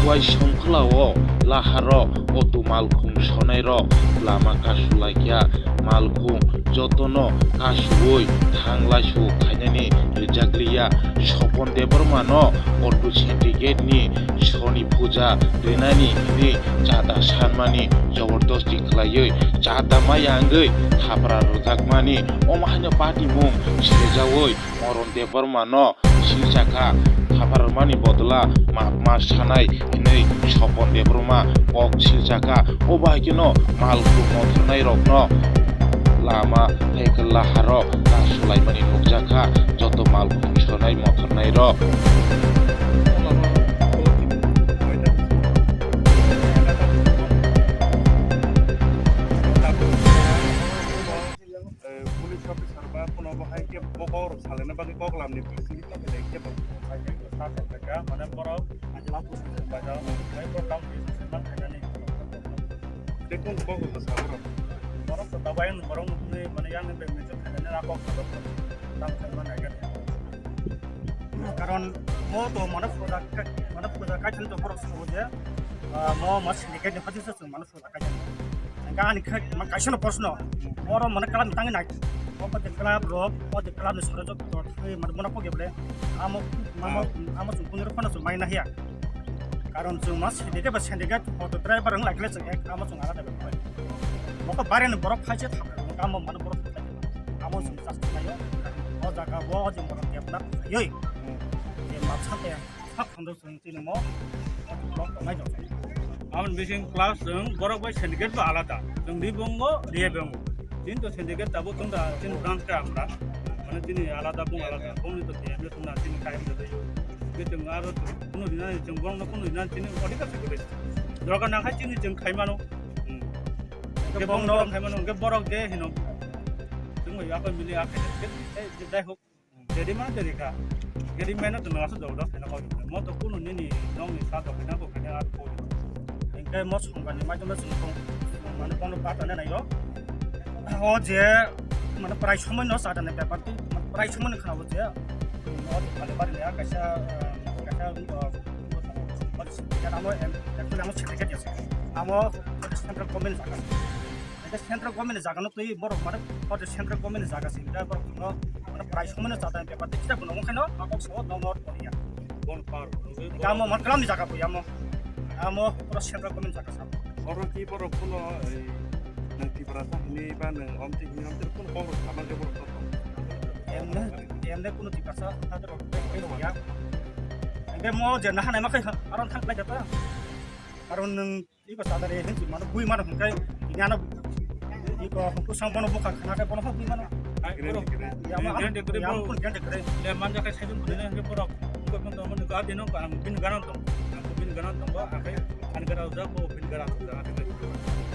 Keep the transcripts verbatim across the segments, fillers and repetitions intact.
Uaisongkhlao laharok auto malkhung sonairok lama kasulaikha, malkhung jotono kasuwi thanglaisu khainani rijakliya. Sopon Debbarmano auto syndicate ni soni puja rinani hwnwi chada sanmani jobordosti khlaiwi chada maya wngwi thapra rwjakmani. Omo haino patimung sejawi Moron Debbarmano silchakha, thapra rwmani bodol ma, ma sanai hwnwi Sopon Debbarma kok silchakha. Obo hai kheno malkhung mothornairokno lama hai khe laharok kasulaimani nukjakha, joto malkhung sonai mothornairok. Eh, police officer ba kuno bo hai khe bo kok rok salaina bagwi kok lamni bisingtwi kok belai khe bo sai khe sa tongkha, mane borok ajila pusu bai da, bai borok tam pusu se man khainani. Tei kun kok rok sa borok? Borok to dabai ang borok nukni mane yang bai mecho khainani ra kok sa borok tam khainani man khainani. Karon mo to mane puja ka-, mane puja kaithani to borok sabo je, ah, mo ma syndicate ni hati se mane Hingke ani khe man kaisa no proshno, oro mane club ni tangwi nai, o je club rok, o je club ni soro jok to thangwi mane bono kok ebole, amo, amo, amo chwng kunu rok phano chwng mai nahiya, karon chwng ma syndicate ba syndicate auto driver wng lai khe chwng ek amo chwng alada bai, mokol bare ni borok phaise thang amo mane borok thang amo chwng chas nayo, o jaga bo o je borok develop khaiwi, je ma sate. Sak phondo chwng chini mo, mo block tongnai jok. Aboni bising class chwng borok bai syndicate bo alada. Chwng ribongo, riyabongo. Chini to syndicate tabuk chwng da, chini branch ka amra. Mane chini alada bung alada. Bung ni to T M S na chini kaim da yo. Ke chwng aro kuno dina chwng bung no kuno dina chini odika se kore. Dorkar nang khai chini chwng khai mano. Hmm. Ke bung no khai mano, ke borok ke hino. Chwng ya ko mili a khai ke, eh, dai hok. Jadi mana jadi ka? Jadi mana tu nasa jauh dah, kena kau jauh. Mau tu kuno nini, nong ni satu kena kau kena aku kau jauh. Engkai mau songkan ni macam macam kau, mana kau nak patah ni nayo. Oh je, mana price semua nasa ada ni paper tu, price semua ni kena je. Oh je, paling paling ya, kaisa, kaisa, kaisa amo, actually amo certificate ya. Amo central government jaga. Hingke central government ni jaga no twi borok mane, o je central government ni jaga se, hingke borok no, mane, prai somoi no chada bepar tei kisa bo nongo khaino, ma kok sao no nor korea. Bon par, hingke amo mon klam ni jaga bo amo, amo pura central government jaga sa. Oro ki borok kuno, ei, nang Tiprasa hini ba nang omti hini omti kuno kok rok sama ke borok to. Emne, emne kuno Tiprasa, hade rok, ya. Hingke mo je nahanai ma khai, aron thang klai jata. Aron nang Iko sadari hin si mano bui mano hingkai ini ano iko kusang bono buka khana kai bono bui mano. Ai, bro. Ya ma, ya ma pun gende kere. Le manja kai sai dun kudene hingke bro. Ko pun to mano ga dino ko ang bin garan to. Ang bin garan to ba akai an gara uja ko bin garan to akai.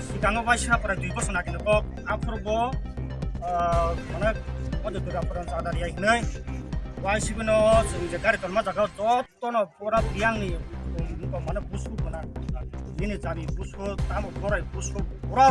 Sikango bai sa pra dui bosor na kino kok aphur bo, ah, mana o de dura pran sadari ai hinai. Bai sibino sing je gari ton ma jaga jot Tono pura biyang ni, um, mane busu gana. Nini jani busu, tamo borai busu, pura